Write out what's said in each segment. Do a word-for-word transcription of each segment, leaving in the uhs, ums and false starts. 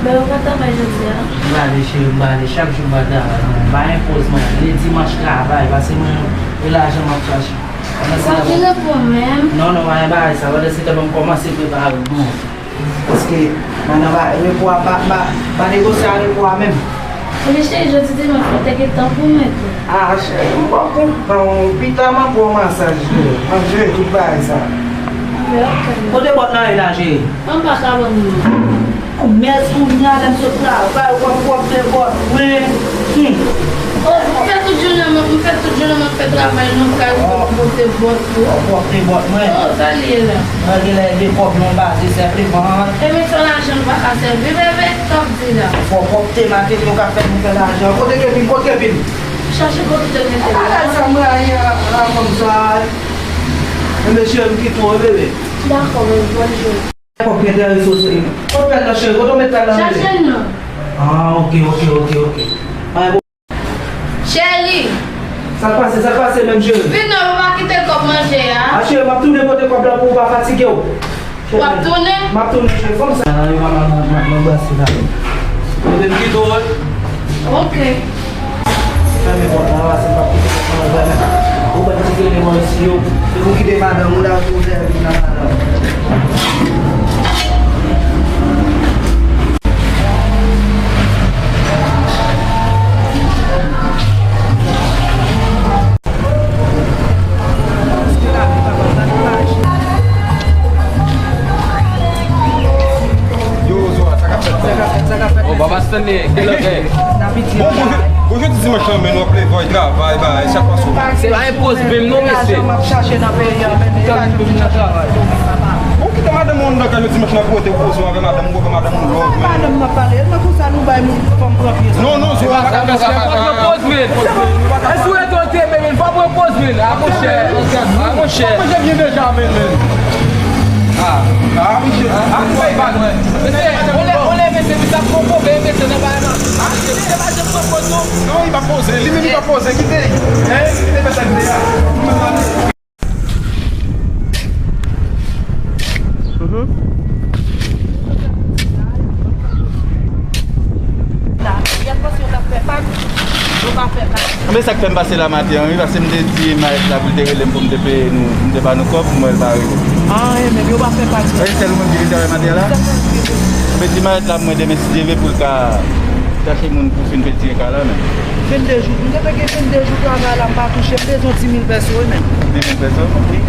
Men ou pa travay jodi a? M prale, cheri, m prale. Chak jou m pa travay, mwen. M pa enpoze mwen. Lè dimanch travay, paske mwen, e lajan m ap chache. Pandan se tan, non, non, pa gen bagay sa. Pandan se tan, ban m kòmanse prepare pou mwen. Paske, mwen nan ba, repo a, pa, pa, pa negosye a repo a menm. Ebyen, cheri, jodi dimanch, mwen te gen tan pou mwen tou. Ah, cheri, m pa konprann ou. Pita m ap ba w masaj, cheri. M ap jere tout bagay sa. Ebyen, ok. Kote bòt nan ye la, cheri? Mwen pa ka ban m non. Mèd kounye a, lè m sot travay, w ap pwòpte bòt mwen. Hmm. Oh, m fè tout jounen, m fè tout jounen, m ap fè travay nan kay, m pote bòt. Ou pwòpte bòt mwen. Oh, sa l ye la? Mwen genlè gen kòb nan baze sèlman. Ebyen, se lajan nou pa ka sèvi, bebe, sa w ap di la? Fò pwòpte maten yo ka fè nou fè lajan. Kote Kevin? Kote Kevin? Chache kote w te mete l la. Ala sa mwen rayi a, a fanm sa. Ebyen, cheri, m kite w, bebe. Dakò, bebe, bòn jounen. Kòb ki enterese w, cheri. Kote pèl la, cheri? Kote w met pèl la, bebe? Chache l non. Ah, ok, ok, ok, ok. Pa gen Cheri! Sa k pase, sa k pase menm, cheri? Vin non, ou pa kite kòb manje a. A, cheri, m ap tounen pote kòb la pou ou pa fatige w. W ap tounen? M ap tounen, cheri, fò m sa. Nan yo, m ap, m ap, m ap, m ap brase la. Mete m kite w. Ok. Fèmen pòt la, pase m p ap kite kòb manje a. Ou ban ti kele mwen isi yo. Se pou kite madanm ou la, pou w sèvi nan madanm. Yo, Zoa, sa k ap fèt? Sa k ap fèt? Sa k ap fèt? Bon, Baba Stanley, kilè fè? Bon, bon, bon, jodi dimanch lan, men nou ap leve, travay, bay, chak fwa sou. Se pa enpoze menm non, mesye. M ap chache nan peyi a, men. Tann menm nan travay. Bon, kite madanm ou anndan kay yo dimanch nan pote ou poze w avè madanm ou, avè madanm ou lòd, men. Madanm m ap pale, e nan konsa nou bay moun fanm pran pye sa. Non, non, se pa sa, se pa sa. Pran poz, men. E sou reto te, men, men, pa pran poz, men. A, monchè. A, monchè. Mwen, jèm byen deja, men, men. A, a, misye. A, misye, pa lwen. Mesye, on lè, on lè, mesye, misye ap pran poz, men, mesye, nan bagay la. A, misye, misye pa janm pran poz, non. Non, li pa poze, li menm li pa poze, kite. Hein, kite fè sa, kite a. Mhm. Yè, panse yo t ap fè Pak, yo pa fè Pak. Men sa k fè m pase la maten an, wi, paske m te di Mayèt la pou l te rele m pou m te peye nou, pou m te ba nou kòb, m wè l pa rele. Ah, e menm, yo pa fè Pak. Wi, sèl ou menm ki vin travay maten an la? M te di Mayèt la, mwen demen, si Dye vle, pou l ka chache moun pou fin penti kay la, men. Vennde jou. M gentan gen vennde jou travay la, m pa touche. M bezwen dis mil pèso, wi, men. Dis mil pèso? Wi.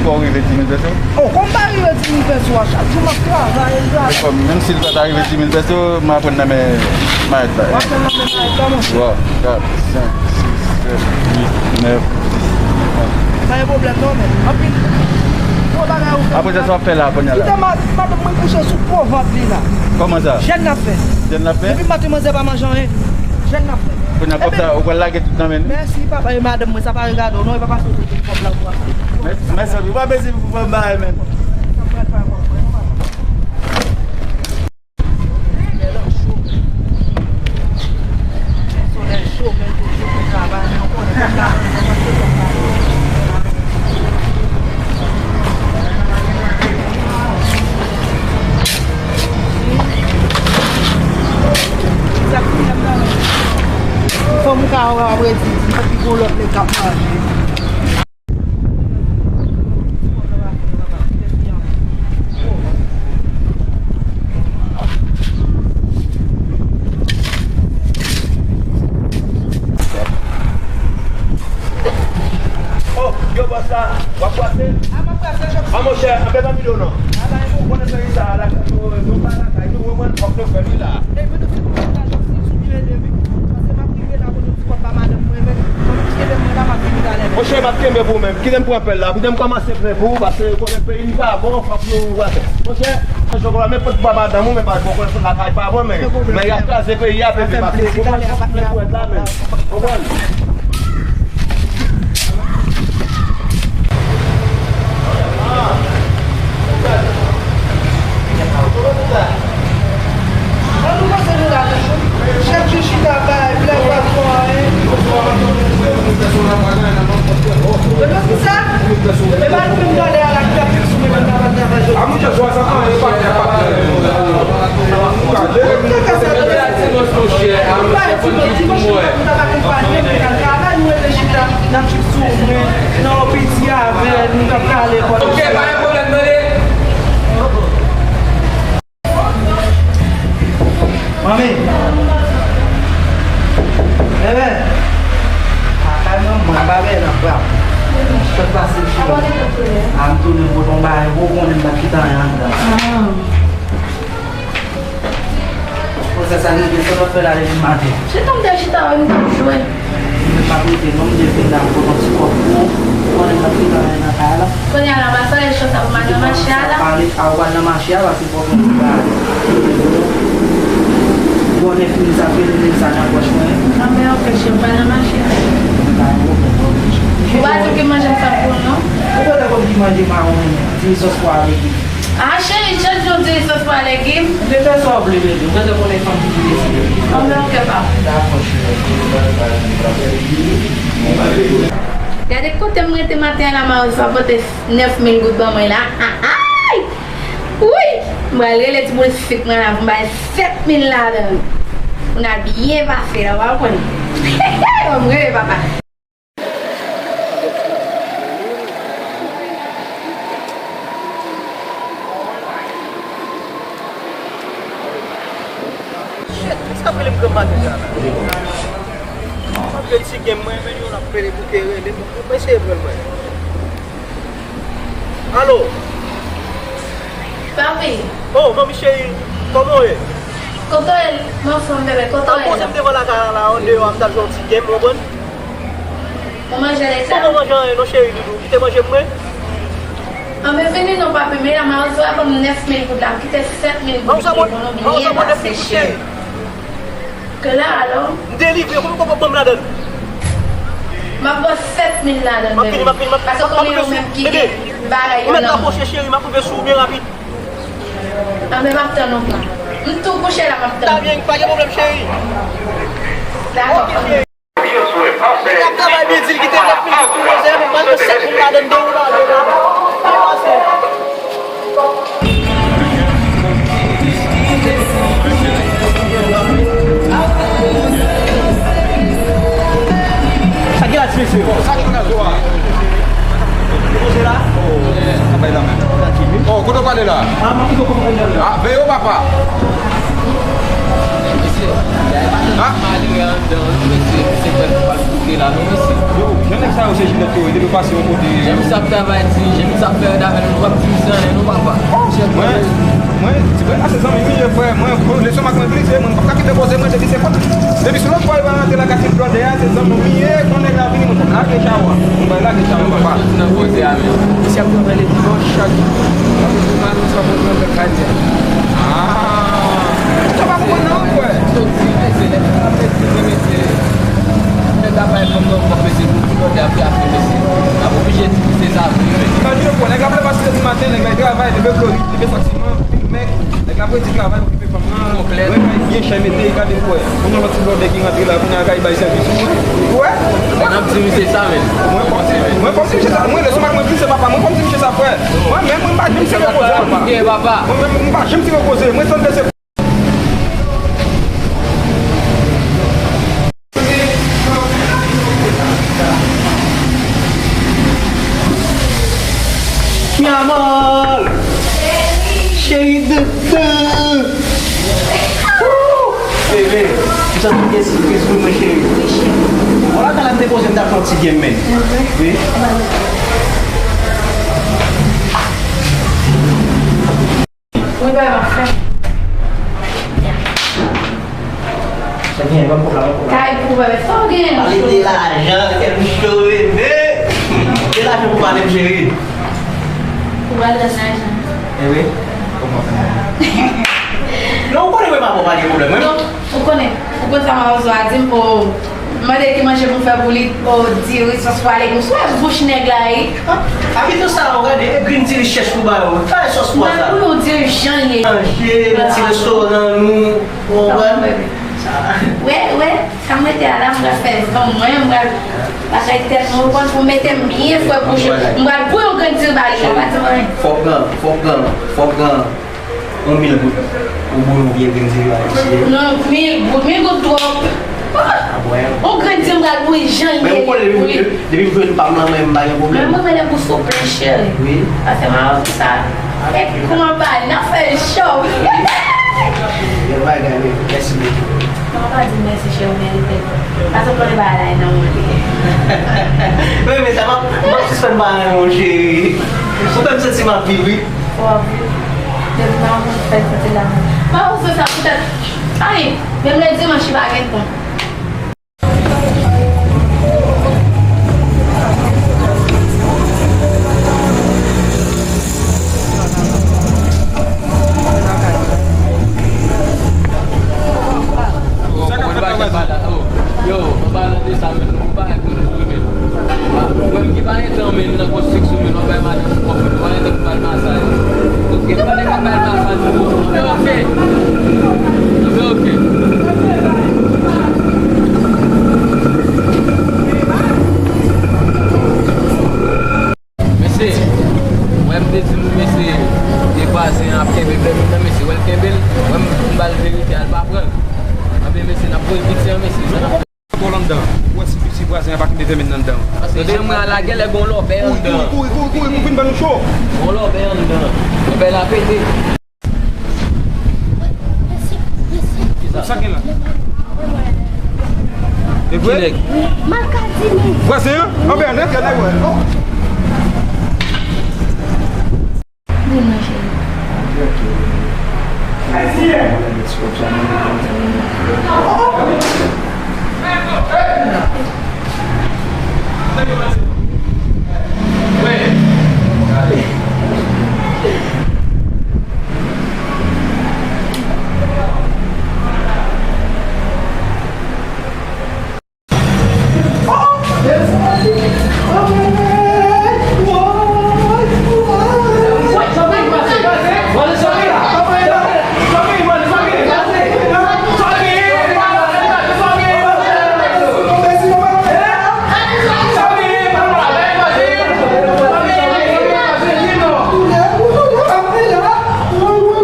Ou rive dis mil pèso? Oh, kòm m pa rive dis mil pèso a, chak jou m ap travay, travay. Menm si l pa ta rive dis mil pèso, m ap pran nan men Mayèt la. W ap pran nan men Mayèt la, monchè? Wi, kat, senk, sis, sèt, uit, nèf, dis. Pa gen pwoblèm non, men. Anpil. Gwo bagay ou fè. Apre sa, sa w ap fè la, kounye a la? Kite ma-, madanm mwen kouche sou po vant li la. Kòman sa? Jèn l ap fè. Jèn l ap fè? Depi maten, manzè pa manje anyen. Jèn l ap fè. Kounye a, kòb sa, ou pral lage tout nan men li? Mèsi, papa, e madanm mwen, sa pa regade w non, e pa pase w tout kòb la pou w ap fè. Mèsi, mèsi anpil. Ou pa bezwen pou fè m bagay, men. Sa pral pa kòb mwen, papa. Solèy cho, men toujou pou travay, men ou konnen pou travay, kòmanse pou travay. Fò m ka wè apre di, di, epi gon lòt nèg k ap manje. Oh, yo, bòs la, w ap brase? A, monchè, anpè pa videyo non. Ou konnen peyi sa a, lakay nou, nou pa lakay nou, wè mwen, fòk nou fè li la. Monchè, m ap kenbe pou ou menm. Kite m pran pèl la. Kite m kòmanse plen pou ou, paske ou konnen peyi n pa bon, fòk nou wè. Monchè, chanje kòlè, men pot pa madanm ou, men pa bon, konnen lakay pa bon, men, men y ap kraze peyi a, pepe, paske ou konnen fòk plen pou wè la, men. Konprann? Chak jou chita bay, blè pa fò anyen. Epi kisa? Epa l fin gade a la k ap sou mwen menm nan pa travay jodi. A, monchè, swa sa anyen pa fè, pa fè. Kòmsa sa regle, sa w ap fè la depi maten? Chita, m te chita, wi, m t ap jwe. M pa rete non, m te vin la pou yon ti kòb pou ou. Ou konnen m ap travay nan kay la. Kounye a la, m a sale chans ap pral nan mache a la. Pale, a w pral nan mache a, paske fòk mwen pral. Bon, nèf mil sa, vennde mil sa nan pòch mwen. Anben, ok, cheri, m pral nan mache a. Pa gen pwoblèm, ok, cheri. Ou pa di w ki manje m fè pou ou, non? Ou pa dakò ki manje mawon, diri sòs pwa avèk li. Ah, cheri, chak jou w di sòs pwa legim. Ou te fè sa w vle, bebe. Ou gentan konnen fanm ki pou deside. Anben, ok, papa. Dakò, cheri. Gade kote m rete maten an la, Mawozo a pote nèf mil goud ban mwen la. Ah, ay! Wi! M pral rele ti boul sik mwen la pou m bay sèt mil ladan l. Pou n al byen pase la, w a konn. M rele papa. Shit, kisa k ap rele m granm maten sa la? M ap jwe ti game mwen, men yo l ap rele bouke rele m, mwen eseye pran l mwen. Alo? Papi. Oh, manmi cheri, kòman w ye? Kote w ye? M anfòm, bebe, kote w ye? M poze m devan lakay la, la, andeyò a, m t ap jwe yon ti game, w konprann? Ou manje leta? Ou pa manje anyen non, cheri doudou. Kite manje m mwen. Anben vini non, papi, men la Mawozo a ban m nèf mil goud la, m kite sèt mil goud pou nou byen pase, cheri. Ke la, alò? M delivre, konbyen w pral ban m ladan l? M ap pran sèt mil ladan l, bebe. M ap vini, m ap vini, m ap vini. Paske konnen ou menm ki gen bagay yo nan men w. Ou mèt rapwoche, cheri, m ap rive sou ou byen rapid. Anben, m ap tann ou, pa. M tou kouche la, m ap tann ou. Ta byen, pa gen pwoblèm, cheri. Dakò. Ok, cheri. Nèg la travay byen di l kite nèf mil pou poze, men m pral pran sèt mil ladan l, dewoule a dewoule. Byen pase. Sa ki la, ti mesye? Sa ki la, zo a? Poze la. Sa bay la men. Oh, kote w prale la? Ah, veye w, papa. Ah. Yo, jan nèg sa yo se jilèt yo, depi pase yon kote. Jan misye ap travay di, jan misye ap fè rèd avè nou, nou p ap di misye anyen non, papa. Mwen, mwen, ti frè, a se zanmi m li ye, frè. Mwen, bon, leson m ak mwen glise, mwen, m p ap ka kite koze mwen, depi se kot, depi se lòt bò, li pa rantre la, kase blòdè a, se zanmi m li ye, kon nèg la vini, mwen, lage chawa. Mwen, lage chawa, papa. Soti nan koze a, men. Misye ap travay depi lòt chak jou. Ap travay nan kay li a. Ah. Sa pa konprann nan, frè. Soti, men se nèg la ap pèdi, men se nèg la pa fè fanm nan kòb, men se pou tout lòt apre, apre, men se, n ap oblije di se sa vre, men. Imajine w, frè, nèg la ap leve a sis è di maten, nèg la travay, leve Florid, leve Saksiman, vin Mèk, nèg la ap redi travay, okipe fanm nan, rèd la byen chè mete, gade, frè. Kounye a lòt ti blòdè ki rantre la, kounye a kay bay sèvis. Ou wè? N ap di misye sa, men. Mwen kòm, mwen kòm si misye sa, mwen leson m ak mwen glise, papa, mwen kòm si misye sa, frè. Mwen menm, mwen pa janm tire koze, papa. Mwen menm, mwen pa janm tire koze. Mwen sanble se Mi amor, cheri doudou. Bebe, m santi gen sipriz pou mwen, cheri. Wi, cheri. Vwala, talè m te poze m t ap fè yon ti game, men. Wi, bay m ap fè. Sa gen, ban m kòb la, ban m kòb la. Kay pou bebe, sa w gen? Pale de lajan, kè m cho, bebe. De lajan pou pale m, cheri. Ou pral jwenn lajan. E wi. Kòman fè? Non, ou konnen mwen pa bon, pa gen pwoblèm, wi. Non, ou konnen, ou konn sa Mawozo a di m, o, m mande ki manje pou m fè pou li, o, diri, sòs pwa, legim. Si w wè bouch nèg la, e. An, abitan sa la, ou gade, e grenn diri chèch pou ba yo. Fè sòs pwa sa. Mwen pou yon diri jan l ye. Manje nan ti restoran nou, ou konprann? Wè, wè. Sa m rete a la, m pral fè van mwen, m pral bagay tèt mwen, ou konn pou mete m byen fre pou jou. M pral bwè yon grenn diri ba li, pa di m anyen. Fò pran, fò pran, fò pran yon mil goud pou bwè yon vye grenn diri ba li, mesye. Non, mil goud, mil goud twòp. Ah, bon. Yon grenn diri m pral bwè jan l ye. Men ou konnen depi, depi m jwenn pa m nan men m, m pa gen pwoblèm. Men mwen renmen lè bouch ou plen, cheri. Wi. Paske m a wè sa. E kouman ba li, n ap fè l cho. Yon bagay, wi. Mèsi bokou. Non, pa di m mèsi, cheri, ou merite. Paske w konnen bagay la e nan men w li ye. Wi, men sa, m ap, m ap sispann pale non, cheri. Ou fè m santi m ap viv, wi. W ap viv. Fè ti la. Mawozo sa poutèt. Ay, menm lè dimanch li pa gen tan. Sa k ap fèt la, vwazen? Yo, anba nan de sa menm, nou pa gen pou nou sou men. Mwen ki pa gen tan men nan konstriksyon men, nou bay madan sou kòb men, nou pa gen tan pou bay masaj. Oke, nou pa gen tan bay masaj. Oke. Oke. Mesye, wè m te di nou, mesye, e vwazen an ap kenbe vèmin nan, mesye, wè l kenbe l, wè m, m ba l verite a, l pa pran l. Anben, mesye, n ap voye piti an, mesye, sa n ap fè. Twò anndan, ou wè si, si vwazen an pa kenbe vèmin nan anndan. Paske jan mwen an la, genlè gon lòbèy anndan. Kouri, kouri, kouri, kouri, kouri, pou vin ban nou cho. Gon lòbèy anndan. Lòbèy la pete. Sa gen la? E vre? Vwazen an? Anben, antre la, wè. Vin non, cheri.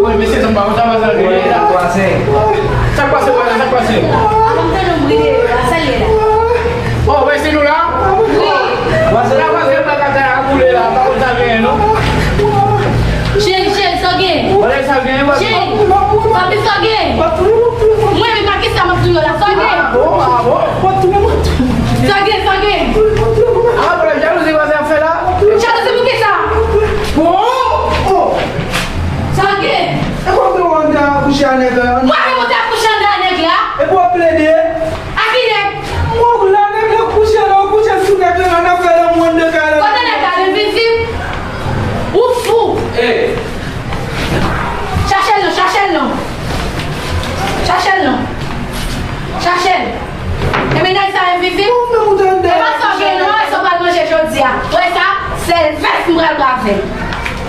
Woy, mesye, sa pa konn sa vwazen an genyen la. Sa k pase, vwazen? Sa k pase? Avan m tande yon bri dèyè la, sa l ye la? Oh, mesye, nou la? Wi. Vwazen la, vwazen, pa ka ta boule la, pa konn sa genyen, non. Cheri, cheri, sa w gen? Vwazen, sa genyen, vwazen? Cheri, papi, sa w gen? Mwen menm, a kisa m ap touye w la, sa w gen? Ah bon, ah bon? Sa w gen, sa w gen? Ah, bon, jalouzi vwazen ap fè la? Jalouzi pou kisa? Bon, oh. Sa w gen? E w ap monte ap kouche a nèg la? Mwen ap monte ap kouche anndan a nèg la? Epi w ap plede? A ki nèg? Mwen la, nèg la kouche la, w kouche sou nèg la, n ap fè lanmou anndan kay la. Kote nèg la, l envizib? Ou fou? Chache l non, chache l non. Chache l non. Chache l. E mennaj sa envizib? Ou menm ou t anndan. E pa sa w gen non, e sa w pral manje jodi a. Ou wè sa? Sèl vès m pral brave.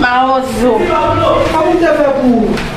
Mawozo. Kòman m te fè pou ou?